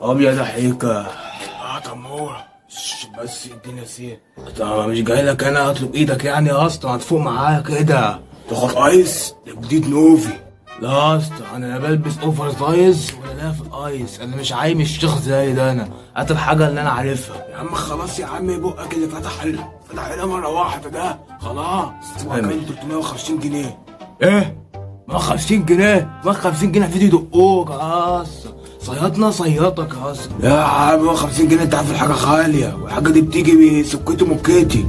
ابيض حيكه. تمورة بس اديني سير. طب مش جاي لك انا اطلب ايدك يعني يا اسطى، هتفوق معايا كده تاخد ice ده جديد نوفي. لا يا اسطى، انا لا بلبس oversize ولا لا في ال ice، انا مش عايم الشيخ زي ده. انا هات الحاجة اللي انا عارفها. يا عم خلاص يا عم، بقك اللي فتح فتح هنا مرة واحدة ده خلاص. كان 350 جنيه. ايه؟ ما 50 جنيه، ما 50 جنيه فيديو يدقوك يا اسطى. صيادنا صيادك يا اسطى يا عم. ما 50 جنيه، انت عارف الحاجة غالية والحاجة دي بتيجي بسكتي مكتي.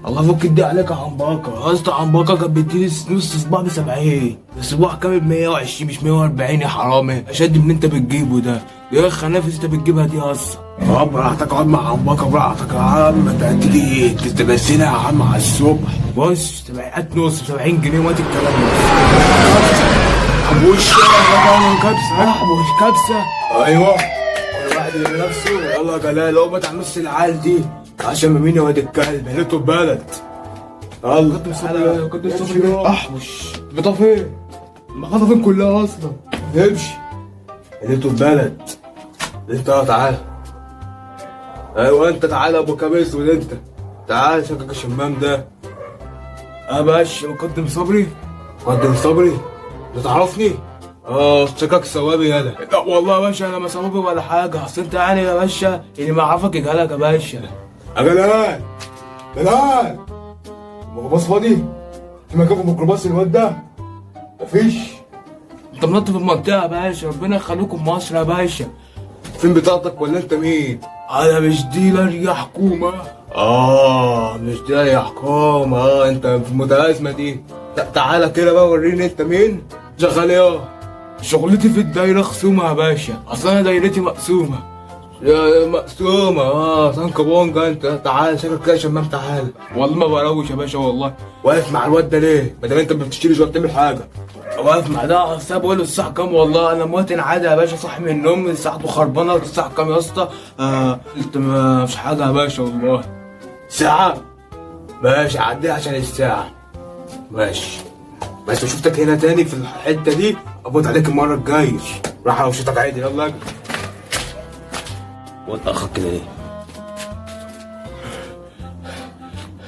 الله فك دي عليك يا عمباكة يا اسطى. عمباكة كانت بتديني نص صباع ب 70، الصباع كامل ب 120 مش 140 يا حرامي. اشد من انت بتجيبه ده، يا الخنافس انت بتجيبها دي يا اسطى. اه براحتك، اقعد مع عمباكة براحتك يا عم. انت هتيجي تتبسينا يا عم على الصبح. بص سبعات نص ب 70 جنيه وات الكلام ده. وش كبسة وش كبسة. ايوه كل واحد لنفسه. يلا يا جلال اقبض على نص العيال دي عشان مين يا واد الكلب هنتوا البلد. يلا قدم صبري، قدم صبري. احوش بطا فين؟ المحافظة فين كلها اصلا؟ امشي هنتوا البلد. انت تعال. ايوه انت تعال يا ابو كابس انت تعال، شكلك الشمام ده يا باشا. مقدم صبري، مقدم صبري، انت تعرفني؟ اه شكلك ثوابي يالا. لا والله يا باشا انا ما ثوابي ولا حاجه، اصل انت يعني يا باشا اللي ما عرفك يجهلك يا باشا. يا جلال، جلال، الميكروباص فاضي؟ في مكان في الميكروباص الواد ده؟ مفيش. انت منطف المنطقة يا باشا، ربنا يخليكم مصر يا باشا. فين بطاقتك ولا انت مين؟ انا مش dealer يا حكومة. اه مش dealer يا حكومة. اه انت في المتلازمة دي. تعالى كده بقى وريني انت مين. شغال ايه؟ شغلتي في الدايرة خصومة يا باشا، اصل انا دايرتي مقسومة. يا مقسومة. اه سانكا بونجا انت. تعال شكلك كده شمام، تعال. والله ما بروش يا باشا والله. واقف مع الواد ده ليه؟ ما دام انت ما بتشتريش ولا بتعمل حاجة. واقف مع ده اصل بقول له الساعة كام؟ والله انا مواطن عادي يا باشا، صاحي من النوم ساعته خربانة. الساعة كام يا اسطى؟ انت ما فيش حاجة يا باشا والله. ساعة؟ ماشي عديها عشان الساعة. ماشي، بس لو شفتك هنا تاني في الحتة دي ابوت عليك المرة الجاية. راح اوشتك عادي. يلا اجري. واتاخر كده ليه؟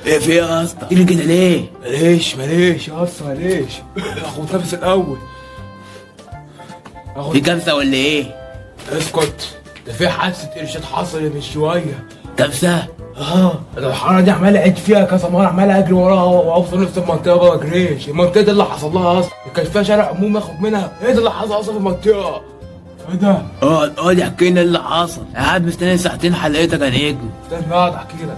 ايه في ايه يا اسطى؟ تيجي كده ليه؟ معلش معلش يا اسطى معلش، اخد نفس الاول. اخد في كبسة ولا ايه؟ اسكت، ده في حادثه ارشاد حصلت من شوية. كبسة؟ اه ده الحارة دي عمال اعيد فيها كذا مرة، عمال اجري وراها واوصل نفس المنطقة ما بجريش. المنطقة دي اللي حصل لها اصلا كان فيها شارع عمومي اخد منها. ايه ده اللي حصل اصلا في المنطقة؟ ايه ده؟ اقعد اقعد احكي لنا اللي حصل، انا قاعد مستني ساعتين حلقتك يا نجم. استنى اقعد احكي لك.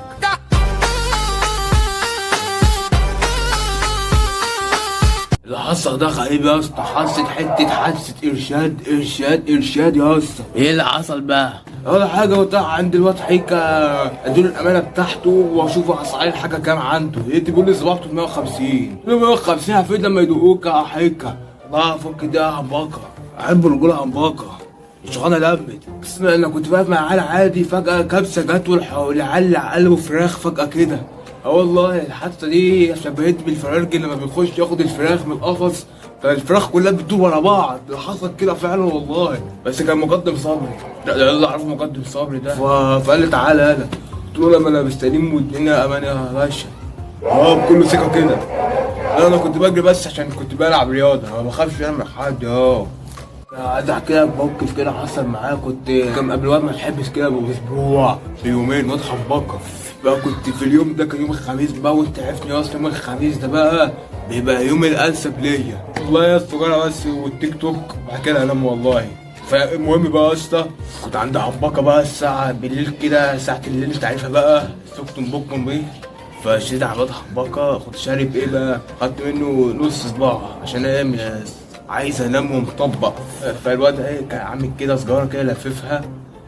اللي حصل ده غريب يا اسطى، حصلت حتة حادثه ارشاد ارشاد ارشاد يا اسطى. ايه اللي حصل بقى؟ ولا حاجة، وطلع عند الواد حيكا اديله الأمانة بتاعته وأشوف أسعار الحاجة كام عنده، لقيت بيقول لي صباعته 150، 150 عفيت لما يدقوك يا حيكا. الله فك ده يا همباكة، أحب الرجولة همباكة. الشغلانة لمت، بس أنا كنت واقف مع عيال عادي، فجأة كبسة جت والعيال قلبوا فراخ فجأة كده. اه والله الحادثة دي شبهت بالفرارجي لما بيخش ياخد الفراخ من القفص، فالفراخ كلها بتدور ورا بعض. حصل كده فعلا والله، بس كان مقدم صبري. لا ده اللي اعرفه مقدم صبري ده. فقال لي تعالى انا، قلت له لما انا مستنيين مدينا امان يا باشا. اه بكل ثقة كده. لا انا كنت بجري بس عشان كنت بلعب رياضة، ما بخافش انا من حد. اه عايز احكي لك موقف كده حصل معايا، كنت كان قبل الواد ما تحبس كده باسبوع بيومين واضحك بكر بقى. كنت في اليوم ده كان يوم الخميس بقى، وانت عرفني اصلا يوم الخميس ده بقى بيبقى يوم الانسب ليا والله يا السجاره بس والتيك توك بعد كده انام والله. فالمهم بقى يا اسطى كنت عند حباكه بقى الساعة بالليل كده، ساعة الليل انت عارفها بقى، سكتم بكم بيه. فشريت عباد حباكه، كنت شارب ايه بقى، خدت منه نص صباع عشان انا مش عايز انام ومطبق. فالواد ايه كان عامل كده سجاره كده لففها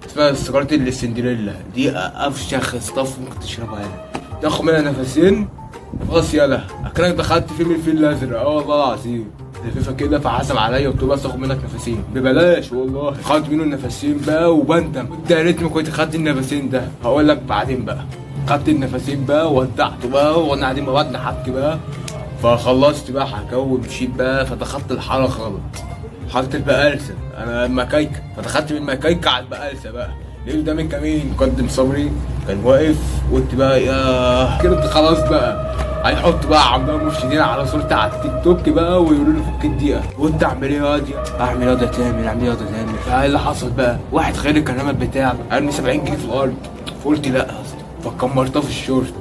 اسمها سيجارة السندريلا دي، افشخ stuff ممكن تشربها يعني، تاخد منها نفسين خلاص يلا اكنك دخلت فيلم الفيل الازرق. اه والله العظيم لففها كده. فحسب عليا قلت له بس اخد منك نفسين ببلاش والله. خدت منه النفسين بقى وبندم، قلت يا ريتني ما كنت خدت النفسين ده، هقول لك بعدين بقى. خدت النفسين بقى وودعته بقى وانا قاعدين مع بعض نحكي بقى. فخلصت بقى حكاوي ومشيت بقى، فدخلت الحارة غلط، حارة البقالسه. انا مكايكه. فدخلت من مكايكه على البقالسه بقى، لقيت ده من كمين مقدم صبري كان واقف. قلت بقى يا كده خلاص بقى هيحط بقى عمال مرشدين على صورتي على التيك توك بقى ويقولوا لي فك الدقيقة. قلت اعمل ايه يا دي؟ اعمل ايه يا تامر؟ اعمل ايه يا تامر؟ فايه اللي حصل بقى؟ واحد خير الكرامة بتاعه ارمي 70 جنيه في الارض. فقلت لا يا اسطى، فكمرتها في الشورت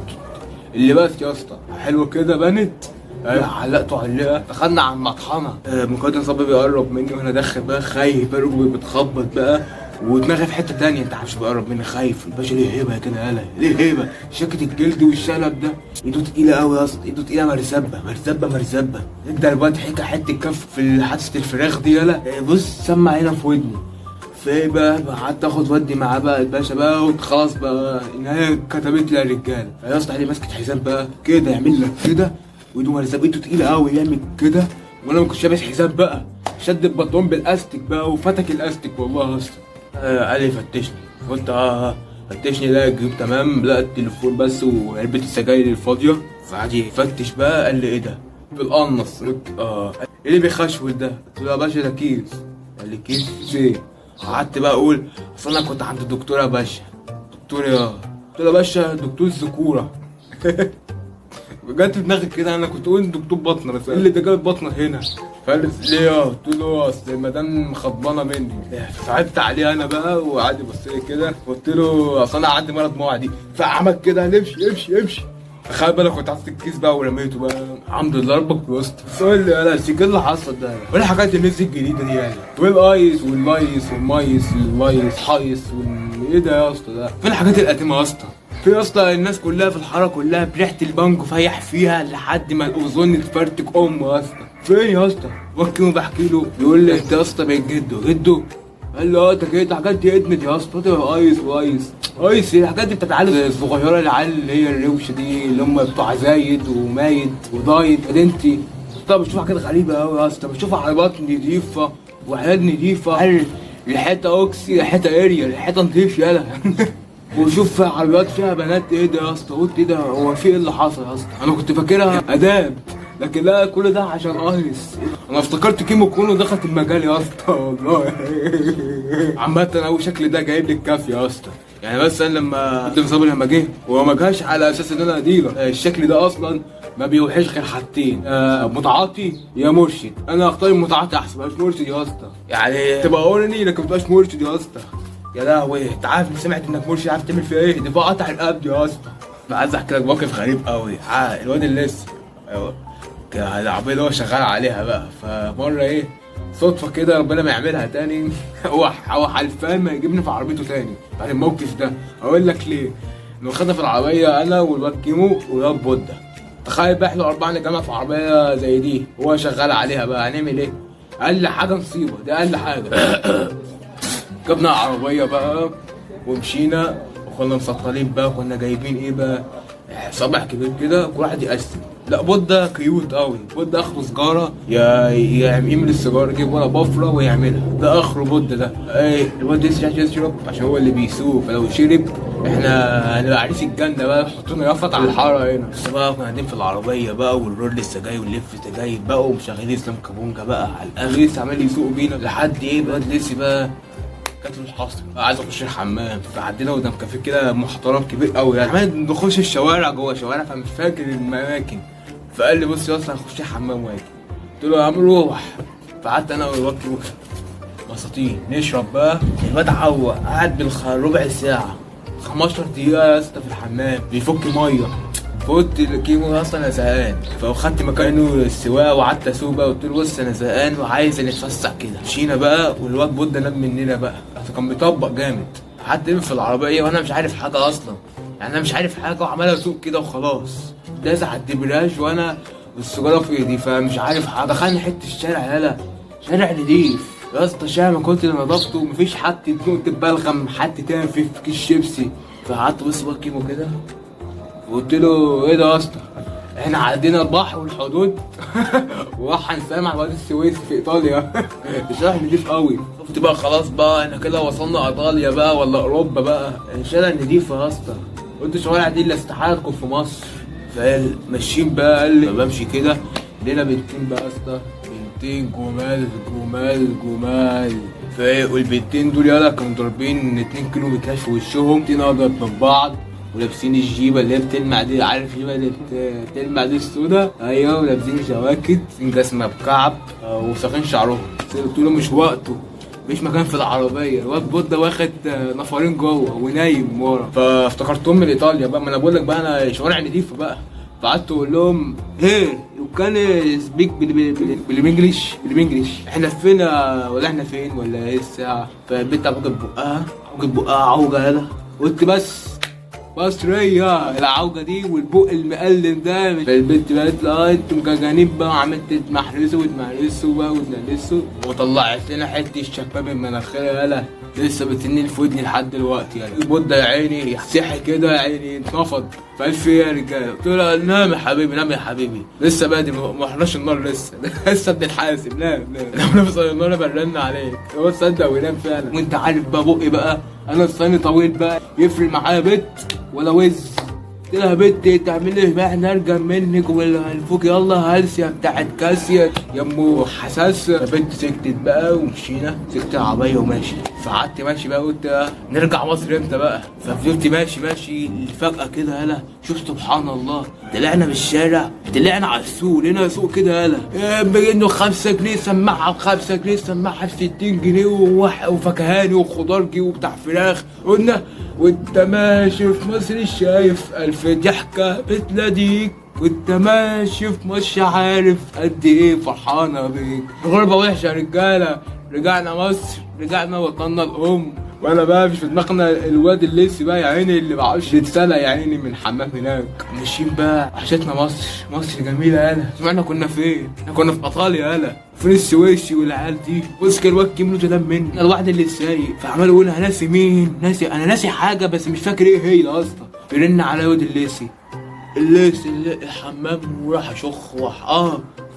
اللي بس يا اسطى حلوة كده بنت. أيوة، علقته علقه. دخلنا على المطحنه، مقدم صبري بيقرب مني وانا داخل بقى خايف بقى، ركبي بتخبط بقى ودماغي في حتة تانية. انت عارف بيقرب مني خايف. الباشا ليه هيبة كده؟ يالا ليه هيبة؟ شكة الجلد والشنب ده، ايده تقيلة قوي يا اسطى، ايده تقيلة، مرزبه مرزبه مرزبه. ادى الواد حكه حتة كف في حادثه الفراخ دي. يالا بص سمع هنا في ودني. فايه بقى، قعدت اخد ودي معاه بقى الباشا بقى، وخلاص بقى النهاية كتبت لي يا رجاله. فيا اسطى علي ماسكه حزام بقى كده، يعمل لك كده وايده مرزبه، ايده تقيلة قوي، يعمل كده وانا ما كنتش لابس حزام بقى. شد البنطلون بالاستيك بقى وفتك الاستيك والله يا اسطى. قال لي فتشني. قلت فتشني. لا الجيوب تمام، لا التليفون بس وعلبة السجاير الفاضيه. فقعد يفتش بقى، قال لي ايه ده؟ بالقنص. قلت ايه اللي بيخشول ده؟ قلت له يا باشا ده كيس. قال لي كيس ايه؟ قعدت بقى اقول اصل انا كنت عند الدكتور يا باشا. دكتور يا؟ قلت له يا باشا دكتور الذكورة. جت في دماغي كده، انا كنت اقول دكتور بطنه، بس قال لي ده جاب بطنه هنا. فقال لي ليه يا؟ قلت له اصل المدام خضبانه مني. صعبت عليه انا بقى وقعد يبص لي كده. قلت له اصل انا عندي مرض معدي. فعمل كده امشي امشي امشي. خلي بالك كنت حاطط الكيس بقى ورميته بقى. الحمد لله ربك وسط. بس قول لي يا شيك ايه اللي حصل ده؟ وايه الحاجات اللي نزلت الجديدة دي يعني؟ والايس واللايس والمايس واللايس حايس ايه ده يا اسطى ده؟ فين الحاجات القديمة يا اسطى؟ في يا اسطى الناس كلها في الحارة كلها بريحه البانجو فايح فيها لحد ما الاوزون اتفرتك امه يا اسطى. فين يا اسطى؟ وكيمو بحكي له بيقول لي انت يا اسطى بقيت جده جده. قال له ده كده الحاجات دي ادمت يا اسطى. قلت له ايس وايس ايس الحاجات دي بتاعت العيال الصغيرة، العيال اللي هي الروشه دي اللي هم بتوع زايد ومايد ودايت مدينتي. طب بشوف حاجات غريبة قوي يا اسطى، بشوف عربيات نضيفه وحاجات نضيفه، ريحتها اوكسي، ريحتها اريا، ريحتها نضيف يالا. وشوف عربيات فيها بنات. ايه ده يا اسطى؟ قلت ايه ده، هو في ايه اللي حصل يا اسطى؟ انا كنت فاكرها اداب، لكن لا كل ده عشان ايس. انا افتكرت كيمو كونو دخلت المجال يا اسطى والله. عامة اول شكل ده جايب لي الكافيه يا اسطى. يعني مثلا لما قدم صبري لما جه هو ما جاش على اساس ان انا dealer. الشكل ده اصلا ما بيوحش غير حاجتين، متعاطي يا مرشد. انا اختار المتعاطي احسن، ما بقاش مرشد يا اسطى. يعني تبقى اورني لكن ما تبقاش مرشد يا اسطى. يا لهوي انت عارف سمعت انك مرشد عارف تعمل فيها ايه؟ دي بقى قطع القبض يا اسطى. عايز احكي لك موقف غريب قوي. الواد اللي لسه العربية اللي هو شغال عليها بقى، فمره ايه صدفة كده ربنا ما يعملها تاني. هو حلفان ما يجيبني في عربيته تاني بعد الموقف ده. اقول لك ليه؟ انه خدنا في العربية انا والواد كيمو والواد بودة. تخيل بقى احنا اربعة نتجمع في عربية زي دي وهو شغال عليها بقى، هنعمل ايه؟ اقل حاجة مصيبة، ده اقل حاجة. جبنا عربية بقى ومشينا، وكنا مسطلين بقى، وكنا جايبين ايه بقى؟ صبع كبير كده كل واحد يقسم. لا بودة cute قوي، بودة اخره سجاره يا يعمل السيجارة يجيب ورا بفره ويعملها، ده اخره بودة ده. ايه الواد لسه عايز يشرب عشان هو اللي بيسوق، فلو شرب احنا هنبقى عريس الجنة بقى، يحطونا يافط على الحارة هنا. بس بقى كنا قاعدين في العربية بقى والرول لسه جاي واللف لسه جاي بقى، ومشغلين اسلام كابونجا بقى على الاخر، لسه عمال يسوق بينا لحد ايه بقى لسه بقى جات له الحصر عايز اخش الحمام. فعدينا قدام كافيه كده محترم كبير قوي يعني، عمال نخش الشوارع جوه شوارع فمش فاكر الاماكن. فقال لي بص يا اسطى هخش الحمام واجي. قلت له يا عم روح. فقعدت انا والواد مساطين نشرب بقى. الواد عوق قعد بالربع ساعة 15 دقيقة يا اسطى في الحمام بيفك مية. فقلت لكيمو اصلا انا زهقان، فاخدت مكانه السواقة وقعدت اسوق بقى. قلت له بص انا زهقان وعايز نتفسح كده. مشينا بقى والواد بودة نام مننا بقى، كان بيطبق جامد. قعدت في العربية وانا مش عارف حاجة اصلا، يعني انا مش عارف حاجة وعمال اسوق كده وخلاص، داس على الدبراج وانا والسيجاره في ايدي فمش عارف حاجة. دخلنا حتة الشارع، يالا شارع نضيف يا اسطى، شارع ما كنت نضفته مفيش حد نقطة بلغم حد تاني في كيس شيبسي. فقعدت بص بقى كيمو كده وقلت له ايه ده يا اسطى؟ احنا عدينا البحر والحدود وراح هنسلم على وادي السويس في ايطاليا. الشارع نضيف قوي. شفت بقى خلاص بقى احنا كده وصلنا ايطاليا بقى ولا اوروبا بقى، الشارع نضيف يا اسطى. قلت الشوارع دي اللي استحالة تكون في مصر. فقال ماشيين بقى، قال لي بمشي كده لقينا بنتين بقى يا اسطى، بنتين جمال جمال جمال. والبنتين دول يلا كانوا ضاربين 2 كيلو بكاش في وشهم، اتنين ابيض من بعض، ولابسين الجيبه اللي هي بتلمع دي، عارف الجيبه اللي بتلمع دي السودا؟ ايوه، ولابسين جواكت، لابسين جزمه بكعب، وساقين شعرهم. قلت له مش وقته، مفيش مكان في العربية، الواد بودة واخد نفرين جوه ونايم ورا. فافتكرتهم من ايطاليا بقى، ما انا بقول لك بقى انا شوارع نضيفه بقى. فقعدت اقول لهم hey you can speak بال English، بال English، احنا فين ولا احنا فين ولا ايه الساعة؟ فالبنت عوجت بقها، عوجت بقها عوجه يلا. قلت بس مصرية، العوجة دي والبق المقلم ده. فالبنت قالت لي انتوا مجانين بقى، وعملت تمحرسوا وتمحرسوا بقى وتنلسوا، وطلعت لنا حتة الشباب من مناخيرها يالا، لسه بتنين في ودني لحد دلوقتي. يعني البودة يا عيني صحي كده يا عيني اتنفض. فقال في ايه يا رجاله؟ قلت له نام يا حبيبي، نام يا حبيبي، لسه بادئ، ما رحناش النار لسه، لسه بنتحاسب، نام نام، لو نوصل النار برن عليك. هو تصدق وينام فعلا. وانت عارف بقى بقي بقى انا لساني طويل بقى، يفرق معايا بت ولا وز. قلت لها بنت تعمل ايه بقى، احنا ارجل منك ولا هنفوق، يلا هلسيا بتاعت كاسيا يا ام حساس. البنت سكتت بقى ومشينا، سكت العربية وماشي. فقعدت ماشي بقى، قلت نرجع مصر امتى بقى؟ ففضلت ماشي ماشي، فجأة كده يالا شوف سبحان الله، طلعنا من الشارع، طلعنا على السوق، لقينا سوق كده يالا بجنيه 5 جنيه سماعة ب5 جنيه، سماعة ب60 جنيه، وفكهاني وخضارجي وبتاع فراخ. قلنا وانت ماشي في مصر شايف ألف ضحكة بتناديك، وانت ماشي في مصر عارف قد ايه فرحانة بيك. الغربة وحشة يا رجالة، رجعنا مصر، رجعنا وطننا الأم. وانا بقى مش في دماغنا الواد الليسي بقى يا عيني اللي معرفش اتسلق يا عيني من الحمام هناك. ماشيين بقى، وحشتنا مصر، مصر جميلة يالا. سمعنا كنا فين؟ احنا كنا في ايطاليا يالا، فين السويسي والعيال دي؟ بص كان الواد كيمو تلام مني، انا الواحد اللي سايق. فعمال يقول انا ناسي مين، ناسي، انا ناسي حاجة بس مش فاكر ايه هي اصلا. بيرن عليا واد الليسي، الليسي اللي الحمام، وراح اشخ وح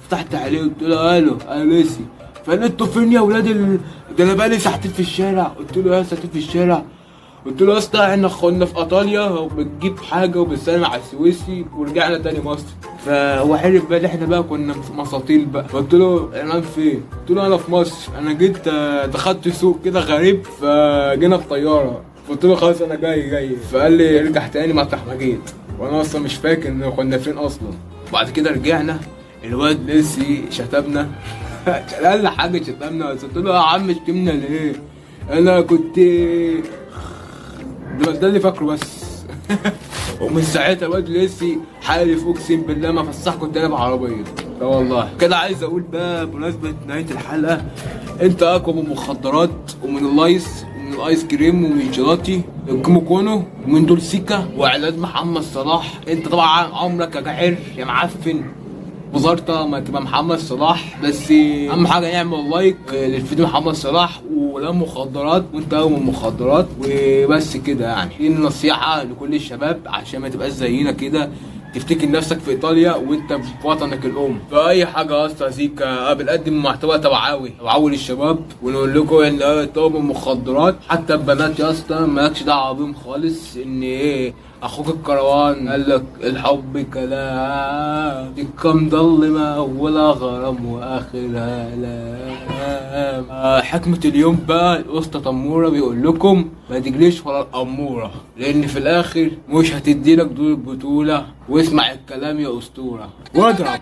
فتحت عليه قلت له الو انا ليسي. فقال انتوا فين يا ولاد ده انا بقالي ساعتين في الشارع. قلت له يا ساعتين في الشارع؟ قلت له يا اسطى احنا كنا في ايطاليا وبنجيب حاجة وبنسلم على السويسي ورجعنا تاني مصر. فهو عرف بقى ان احنا بقى كنا في مساطيل بقى. فقلت له انا فين؟ قلت له انا في مصر، انا جيت دخلت سوق كده غريب فجينا في طيارة. قلت له خلاص انا جاي جاي. فقال لي ارجع تاني مطرح ما جيت، وانا اصلا مش فاكر ان كنا فين اصلا. بعد كده رجعنا، الواد لسي شتمنا، اقل حاجة شتمنا. بس قلت له يا عم شتمنا ليه؟ انا كنت ده اللي فاكره بس. ومن ساعتها الواد لسي حالف اقسم بالله ما فسحكم تاني بعربيه. لا والله كده. عايز اقول بقى بمناسبة نهاية الحلقة، انت اقوى من المخدرات ومن اللايس ومن الايس كريم ومن الجيلاتي الكومو كونو ومن دول سيكا واعلان محمد صلاح. انت طبعا عمرك يا جعر يا معفن وزارتا ما تبقى محمد صلاح، بس اهم حاجة نعمل like للفيديو محمد صلاح ولا مخدرات، وانت اول من المخدرات وبس كده. يعني دي النصيحة لكل الشباب عشان ما تبقاش زينا كده تفتكر نفسك في ايطاليا وانت في وطنك الام. فاي حاجة اصلا زيكا بنقدم محتوى توعوي توعوي للشباب، ونقول لكم ان طب المخدرات حتى البنات يا اسطى مالكش دعوه بيهم خالص. ان ايه اخوك الكروان قال لك الحب كلام دكه مضلمه ولا غرام واخرها لام. حكمه اليوم بقى الاسطى تموره بيقول لكم ما تجريش ورا الاموره، لان في الاخر مش هتدي لك دور البطولة. واسمع الكلام يا اسطورة واضرب.